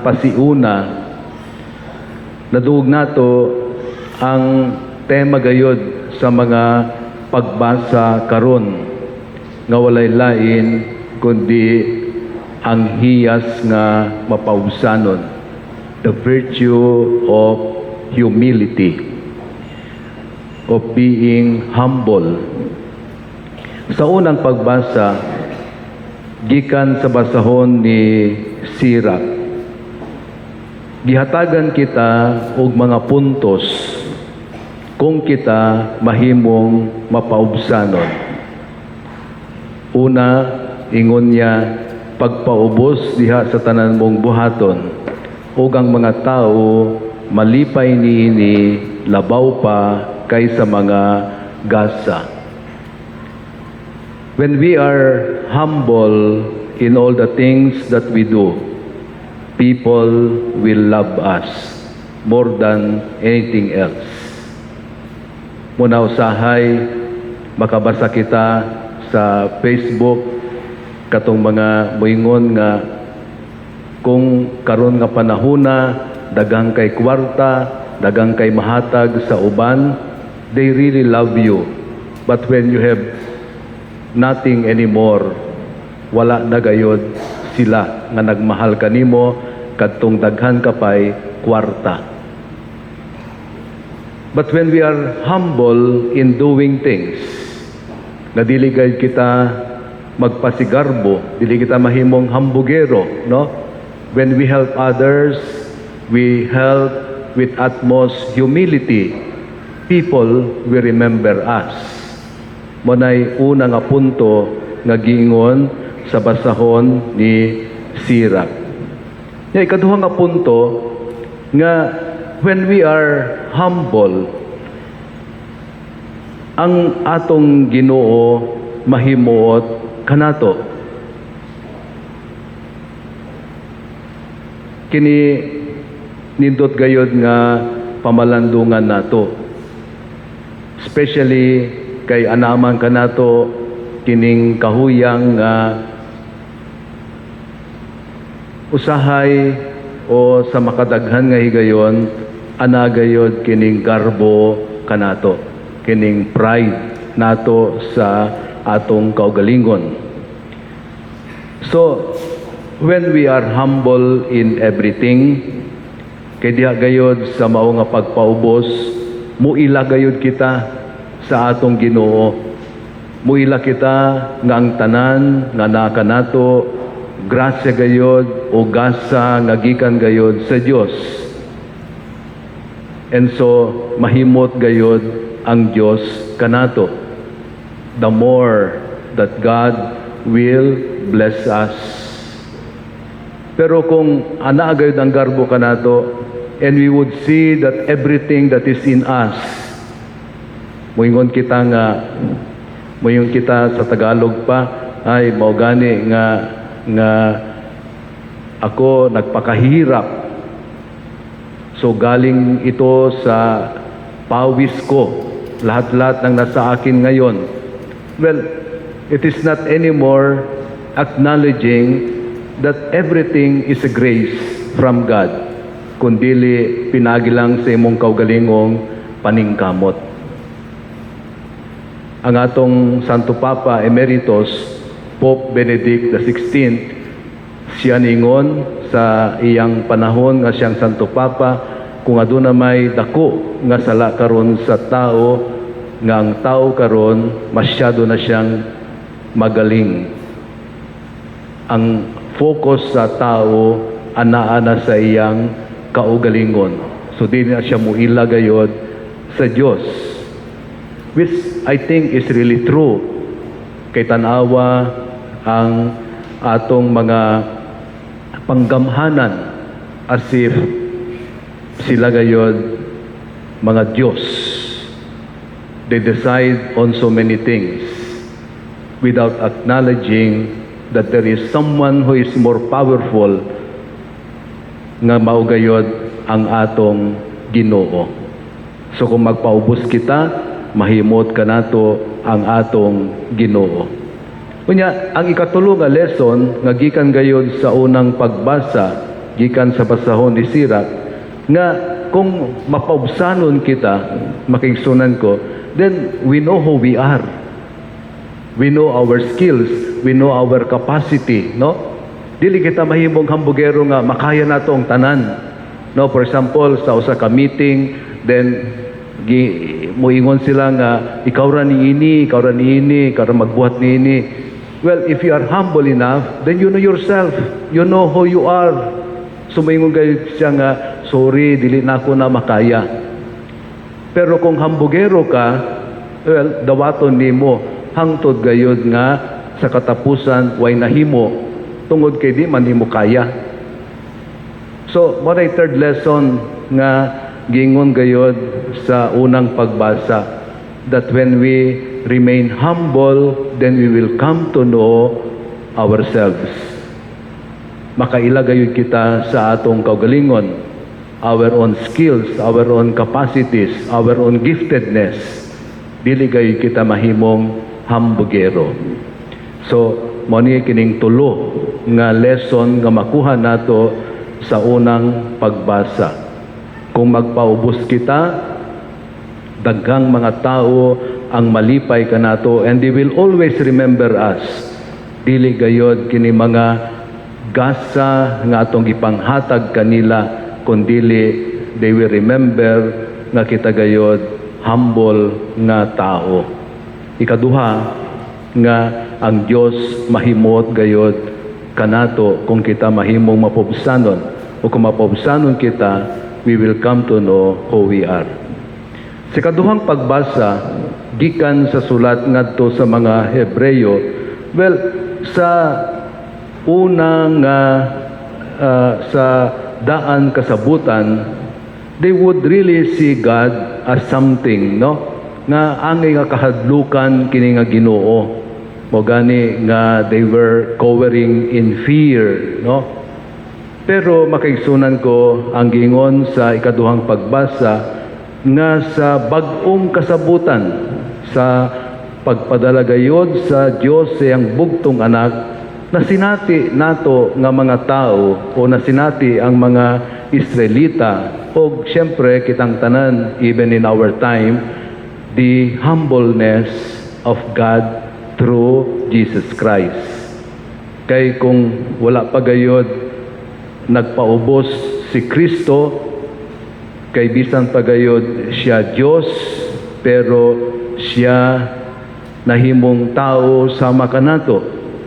pasiuna, nadungog nato ang tema gayod sa mga pagbasa karon nga walay lain kundi ang hiyas nga mapaubsanon, the virtue of humility, of being humble. Sa unang pagbasa, gikan sa basahon ni Sirach, gihatagan kita og mga puntos kung kita mahimong mapaubsanon. Una, ingon niya, pagpaubos diha sa tanan mong buhaton, ug ang mga tao malipay niini labaw pa kaysa mga gasa. When we are humble in all the things that we do, people will love us more than anything else. Muna usahay makabasa kita sa Facebook katong mga moingon nga kung karon nga panahona daghang kay kwarta, daghang kay mahatag sa uban, they really love you. But when you have nothing anymore, wala na gayod sila nga nagmahal kanimo kadtong daghan ka pay kwarta. But when we are humble in doing things, nga dili gayud kita magpasigarbo, dili kita mahimong hambugero, no? When we help others, we help with utmost humility. People will remember us. Mao nay una nga punto nga giingon sa basahon ni Sirach. Ya, ikaduha nga punto nga when we are humble, ang atong Ginoo mahimuot kanato. Kini nindot gayod nga pamalandungan nato. Especially kay anaman kanato kining kahuyang nga usahay o sa makadaghan nga higayon ana gayod kining garbo kanato, kining pride nato sa atong kaugalingon. So when we are humble in everything, kay diha gayod sa mao nga pagpaubos, muila gayod kita sa atong Ginoo. Muila kita nga ang tanan nga naa kanato grasya gayod o gasa nga gikan gayod sa Dios. And so mahimot gayod ang Dios kanato. The more that God will bless us. Pero kung ana gayud ang garbo kanato and we would see that everything that is in us, moingon kita sa Tagalog pa, ay mao gani nga ako nagpakahirap. So galing ito sa pawis ko, lahat-lahat ng nasa akin ngayon. Well, it is not anymore acknowledging that everything is a grace from God, kundili pinagi lang sa imong kaugalingong paningkamot. Ang atong Santo Papa Emeritus, Pope Benedict XVI, siya ningon sa iyang panahon nga siyang Santo Papa, kung aduna may dako nga sala karon sa tao, nga ang tao karon masyado na siyang magaling. Ang focus sa tao anaa na sa iyang kaugalingon. So di na siya muila gayod sa Dios. Which I think is really true. Kay tanawa ang atong mga panggamhanan, as if sila gayod mga Diyos. They decide on so many things without acknowledging that there is someone who is more powerful nga mao gayod ang atong Ginoo. So kung magpaubos kita, mahimot kanato ang atong Ginoo. Unya, ang ikatulo nga lesson nga gikan gayod sa unang pagbasa gikan sa basahon ni Sirach nga kung mapaubsanon kita, makaigsunan ko, then we know who we are. We know our skills, we know our capacity, no? Dili kita mahimong hambugero nga makaya nato ang tanan. No, for example, sa usa ka meeting, then gi moingon sila nga ikaw ra ni ini, ikaw ra ni ini, ikaw ra magbuhat ni ini. Well, if you are humble enough, then you know yourself. You know who you are. So moingon kayo siya nga, "Sorry, dili na ako na makaya." Pero kung hambugero ka, well, dawaton nimo hangtod gayod nga sa katapusan way nahimo tungod kay di man nimo kaya. So, mao third lesson nga gingon gayod sa unang pagbasa, that when we remain humble, then we will come to know ourselves. Makaila gayud kita sa atong kaugalingon, our own skills, our own capacities, our own giftedness. Dili gayud kita mahimong hambugero. So, mao ni kining tulo nga lesson nga makuha nato sa unang pagbasa. Kung magpaubos kita, daghang mga tao ang malipay kanato and they will always remember us. Dili gayod kini mga gasa nga atong gipanghatag kanila, kundili they will remember nga kita gayod humble nga tao. Ikaduha, nga ang Dios mahimot gayod kanato kung kita mahimong mapubsanon o kung mapubsanon kita, we will come to know who we are. Sa kaduhang pagbasa, gikan sa sulat ngadto sa mga Hebreyo, well, sa unang sa daan kasabutan, they would really see God as something, no? Nga angay nga kahadlukan kini nga Ginoo. Mao gani nga they were cowering in fear, no? Pero makaigsunan ko, ang gingon sa ikaduhang pagbasa nga sa bag-ong kasabutan, sa pagpadala gayod sa Dios sa iyang bugtong anak, nasinati nato nga mga tao o nasinati ang mga Israelita o siyempre kitang tanan, even in our time, the humbleness of God through Jesus Christ. Kay kung wala pa gayod nagpaubos si Kristo, kay bisan pa gayod siya Dios, pero siya nahimong tao sama kanato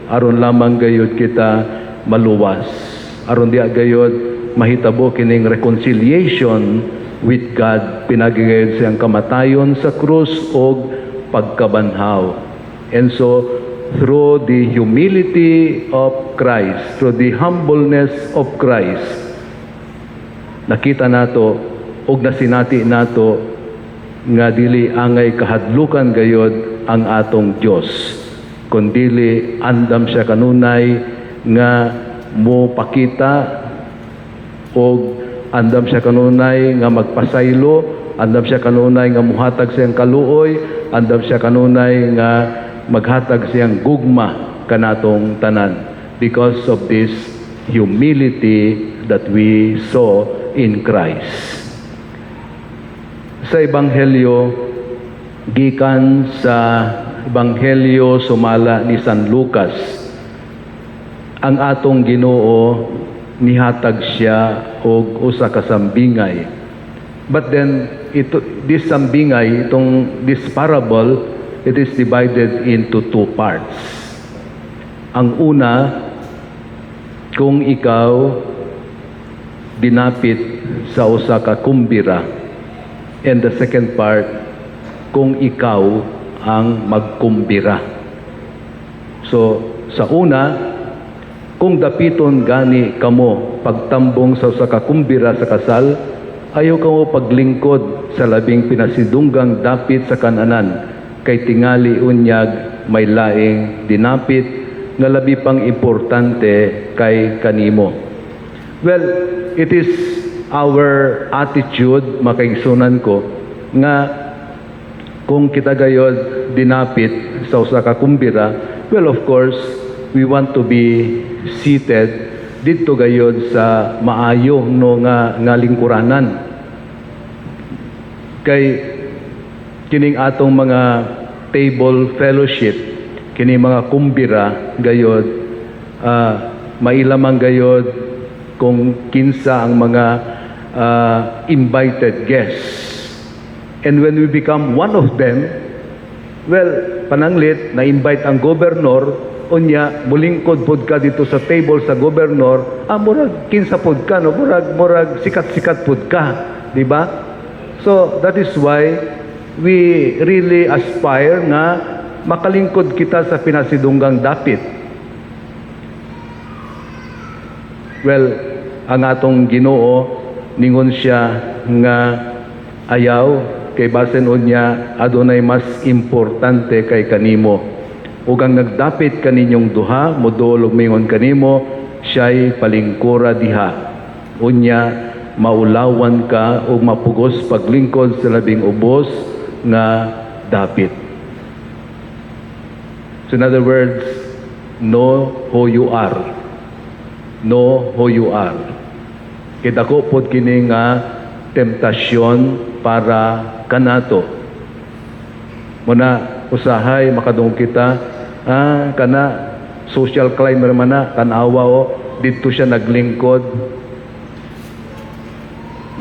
aron lamang gayod kita maluwas, aron diha gayod mahitabo kining reconciliation with God pinagi gayod siyang kamatayon sa krus og pagkabanhaw. And so through the humility of Christ, through the humbleness of Christ, nakita nato og nasinati nato nga dili angay kahadlukan gayod ang atong Dios, kundili andam siya kanunay nga mo pakita og andam siya kanunay nga magpasaylo, andam siya kanunay nga muhatag siyang kaluoy, andam siya kanunay nga maghatag siyang gugma kanatong tanan because of this humility that we saw in Christ. Sa Ebanghelyo, gikan sa Ebanghelyo sumala ni San Lucas, ang atong Ginoo nihatag siya og usa ka sambingay. But then ito, this sambingay, itong this parable, it is divided into two parts. Ang una, kung ikaw dinapit sa usa ka kumbira, and the second part, kung ikaw ang magkumbira. So, sa una, kung dapiton gani kamo pagtambong sa usa ka kumbira sa kasal, ayaw kamo paglingkod sa labing pinasidunggang dapit sa kananan, kay tingali unyag may laing dinapit nga labi pang importante kay kanimo. Well, it is our attitude, makaigsunan ko, nga kung kita gayod dinapit sa usa ka kumbira, well, of course, we want to be seated didto gayod sa maayo, no, nga lingkuranan. Kay kining atong mga table fellowship, kini mga kumbira gayod, maila man gayod kung kinsa ang mga invited guests. And when we become one of them, well, pananglit, na-invite ang gobernador, unya, mulingkod pod ka didto sa table sa gobernador, murag kinsa pod ka, no? Murag sikat-sikat pod ka, di ba? So, that is why we really aspire nga makalingkod kita sa pinasidunggang dapit. Well, ang atong Ginoo, ningon siya nga ayaw kay basin unya adunay mas importante kay kanimo. Ug ang nagdapit kaninyong duha moduol ug mingon kanimo, siya'y palingkura diha. Unya maulawan ka ug mapugos paglingkod sa labing ubos nga dapit. So in other words, know who you are. Know who you are. Kay dako pod kini nga temptasyon para kanato. Muna usahay makadungog kita, kana social climber man na, tan-awa o, didto siya naglingkod.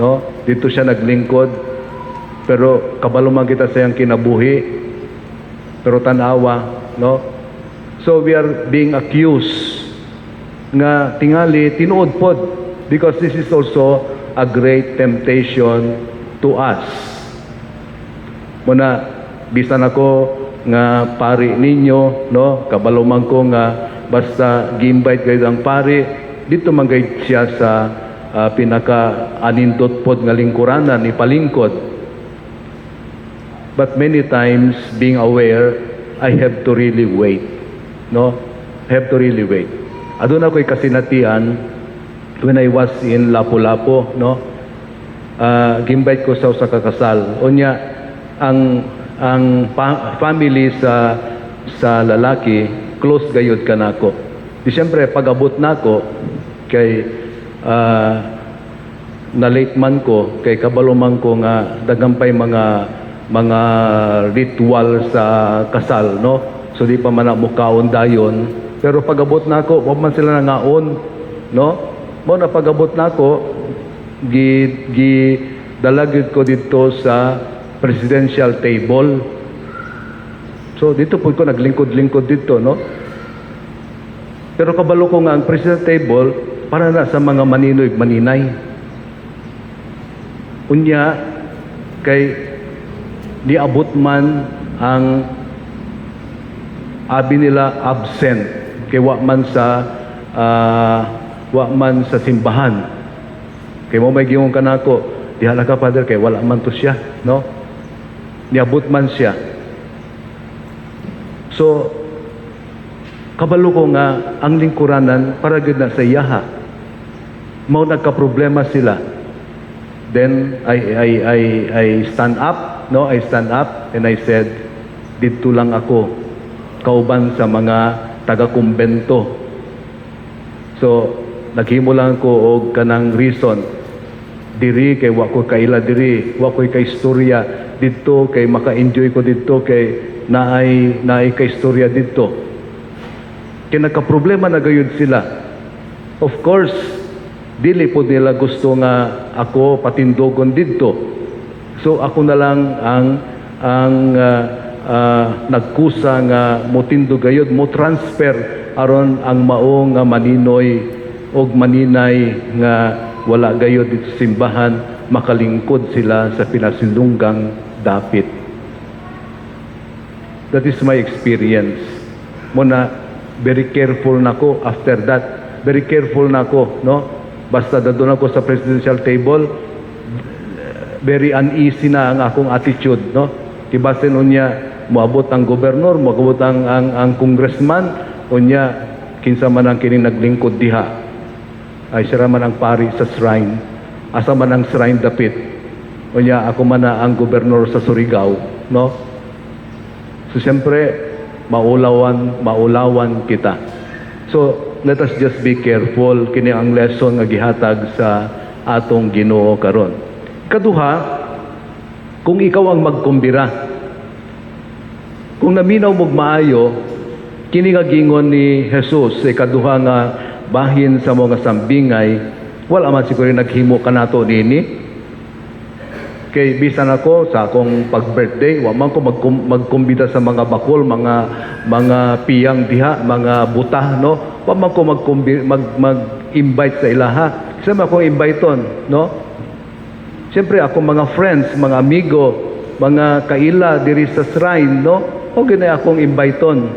No? Didto siya naglingkod. Pero kabalo man kita sa iyang kinabuhi. Pero tan-awa, no? So we are being accused nga tingali tinuod pod because this is also a great temptation to us. Muna bisan ako nga pari ninyo, no, kabalo man ko nga basta gi-invite kayo ang pari, didto man gayud siya sa pinaka anindot pod nga lingkuranan ipalingkod. But many times, being aware, I have to really wait, no? I have to really wait. Aduna ko'y kasinatian when I was in Lapu-Lapu, no? Gimbite ko sa usa ka kasal. Unya ang family sa lalaki close gayud kanako. Di siyempre pag-abot nako kay na late man ko kay kabalo man ko nga daghan pay mga ritual sa kasal, no? So di pa man na mukaon dayon, pero pag-abot nako, wa man sila nangaon, no? Mo na pag-abot nako, gi gi dala gyud ko didto sa presidential table. So didto pud ko naglingkod-lingkod didto, no? Pero kabalo ko nga ang president table para na sa mga maninoy maninay. Unya kay niabot man ang abi nila, absent kay wa man sa simbahan. Kay mo may giingon kanako, "Diha na ka, Father, kay wala man to siya," no? Niabot man siya. So kabalo ko nga ang lingkuranan para gyud na sa iyaha. Mao nagka-problema sila. Then I stand up, no? I stand up and I said, "Didto lang ako kauban sa mga taga-kumbento." So naghimo lang ko og kanang reason. Diri kay wa ko kaila diri, wa ko'y kaistorya didto, kay maka-enjoy ko didto kay naay kaistorya didto. Kay nagka-problema na gayud sila. Of course, dili po nila gusto nga ako patindugon didto. So ako na lang ang nagkusa nga motindog gayud, mo transfer aron ang mao nga maninoy og maninay nga wala gayod didto sa simbahan makalingkod sila sa pinasilunggang dapit. That is my experience. Muna, very careful na ko after that. Very careful na ko, no? Basta dadun ako sa presidential table, very uneasy na ang akong attitude, no? Basin unya, moabot ang gobernador, moabot ang congressman, unya, kinsa man ang kining naglingkod diha. Ay, siya man ang pari sa shrine. Asa man ang shrine dapit. Unya, ako man na ang gobernador sa Surigao, no? So siyempre, maulawan kita. So, let us just be careful. Kini ang lesson nga gihatag sa atong Ginoo karon. Kaduha, kung ikaw ang magkumbira, kung naminaw mog maayo, kini nga gingon ni Jesus sa ikaduha nga bahin sa mga sambingay, wala man siguro naghimo kanato nini. Kay bisan ako sa akong pag-birthday, wa man ko magkumbida sa mga bakol, mga piyang diha, mga butah, no? Wa man ko mag-invite sa ilaha. Kinsa man akong inviteon, no? Siyempre ako mga friends, mga amigo, mga kaila diri sa shrine, no? O gani akong inviteon.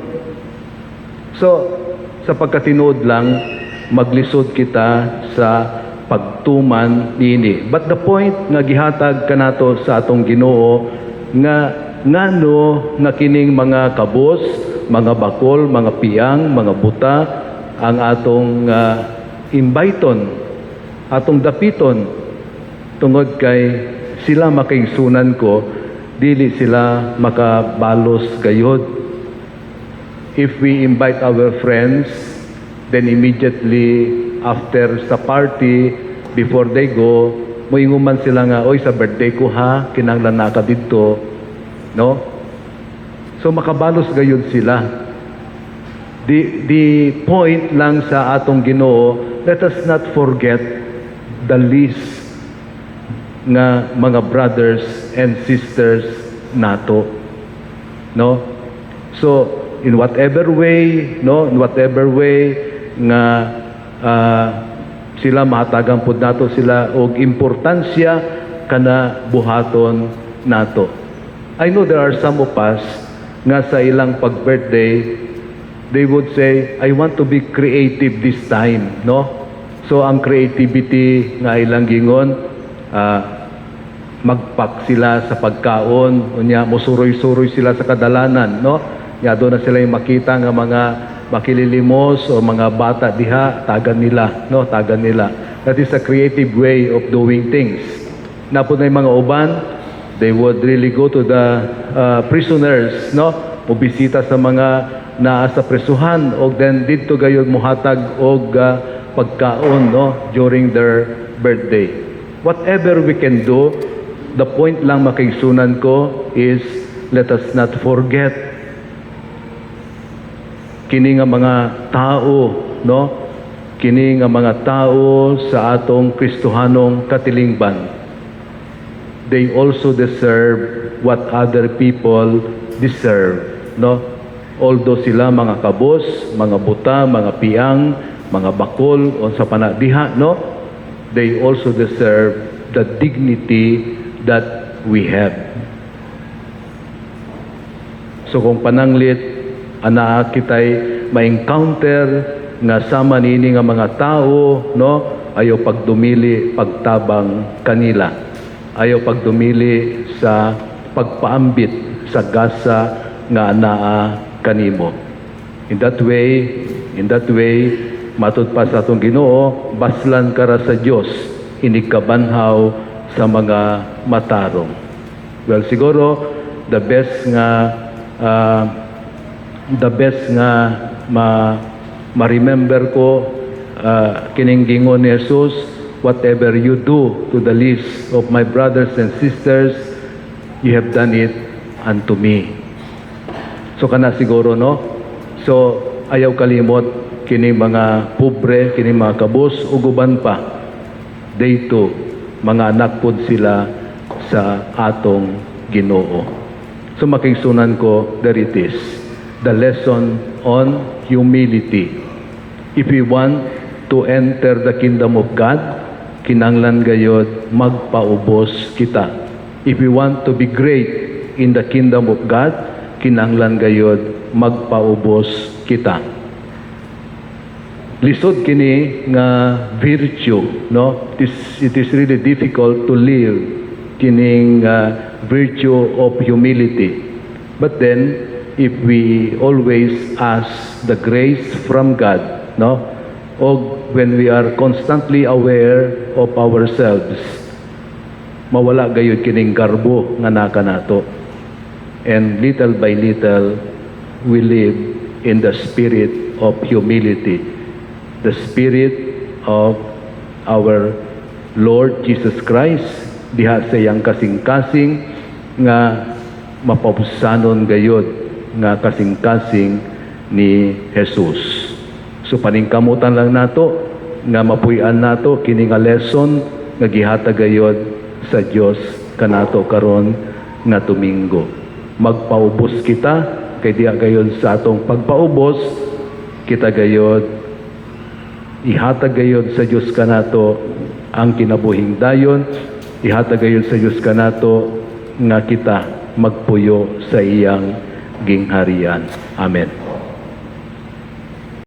So, sa pagkatinuod lang, maglisod kita sa pagtuman niini. But the point nga gihatag kanato sa atong Ginoo nga ngano nga kining mga kabos, mga bakol, mga piyang, mga buta ang atong imbiton, atong dapiton, tungod kay sila, makaigsunan ko, dili sila makabalos gayod. If we invite our friends, then immediately after sa party, before they go, moingon man sila nga, "Oy, sa birthday ko ha, kinahanglan na ka didto," no? So makabalos gayud sila. The point lang sa atong Ginoo, let us not forget the least nga mga brothers and sisters nato. No? So, in whatever way, no, in whatever way nga sila mahatagan pud nato sila og importansya, kana buhaton nato. I know there are some of us nga sa ilang pag-birthday, they would say, "I want to be creative this time," no? So ang creativity nga ilang gingon, magpak sila sa pagkaon, unya musuroy-suroy sila sa kadalanan, no? Nya doon na sila yung makita nga mga makililimos o mga bata diha, tagan nila, no? Tagan nila. That is a creative way of doing things. Naa pod na yung mga uban, they would really go to the prisoners, no? Mobisita sa mga naa sa presuhan og then didto gayud muhatag og pagkaon, no, during their birthday. Whatever we can do, the point lang, makaigsunan ko, is let us not forget kini nga mga tao, no? Kini nga mga tao sa atong Kristohanong katilingban. They also deserve what other people deserve, no? Although sila mga kabos, mga buta, mga piang, mga bakol, unsa pa na diha, no? They also deserve the dignity that we have. So kung pananglit anaa kitay ma-encounter nga sama niini nga mga tao, no, ayaw pagdumili pagtabang kanila. Ayaw pagdumili sa pagpaambit sa gasa nga anaa kanimo. In that way, matud pa sa atong Ginoo, baslan ka ra sa Dios inig kabanhaw sa mga matarong. Well, siguro the best nga ma-remember ko kining gingon ni Jesus, "Whatever you do to the least of my brothers and sisters, you have done it unto me." So kana siguro, no? So ayaw kalimot kini mga pobre, kini mga kabos ug uban pa. They too, mga anak pod sila sa atong Ginoo. So makaigsunan ko, there it is. The lesson on humility. If we want to enter the kingdom of God, kinanglan gayod magpaubos kita. If we want to be great in the kingdom of God, kinanglan gayod magpaubos kita. Lisod kini nga virtue, no? It is really difficult to live kining virtue of humility. But then, if we always ask the grace from God, no? O when we are constantly aware of ourselves, mawala gayud kining garbo nga naa kanato. And little by little, we live in the spirit of humility. the Spirit of our Lord Jesus Christ diha sa iyang kasing-kasing nga mapaubsanon gayod nga kasing-kasing ni Jesus. So paningkamutan lang nato nga mapuy-an nato kini nga lesson nga gihatag gayod sa Dios kanato karon nga Domingo. Magpaubos kita kay diha gayod sa atong pagpaubos, kita gayod ihatag gayod sa Dios kanato ang kinabuhing dayon, ihatag gayod sa Dios kanato nga kita magpuyo sa iyang gingharian. Amen.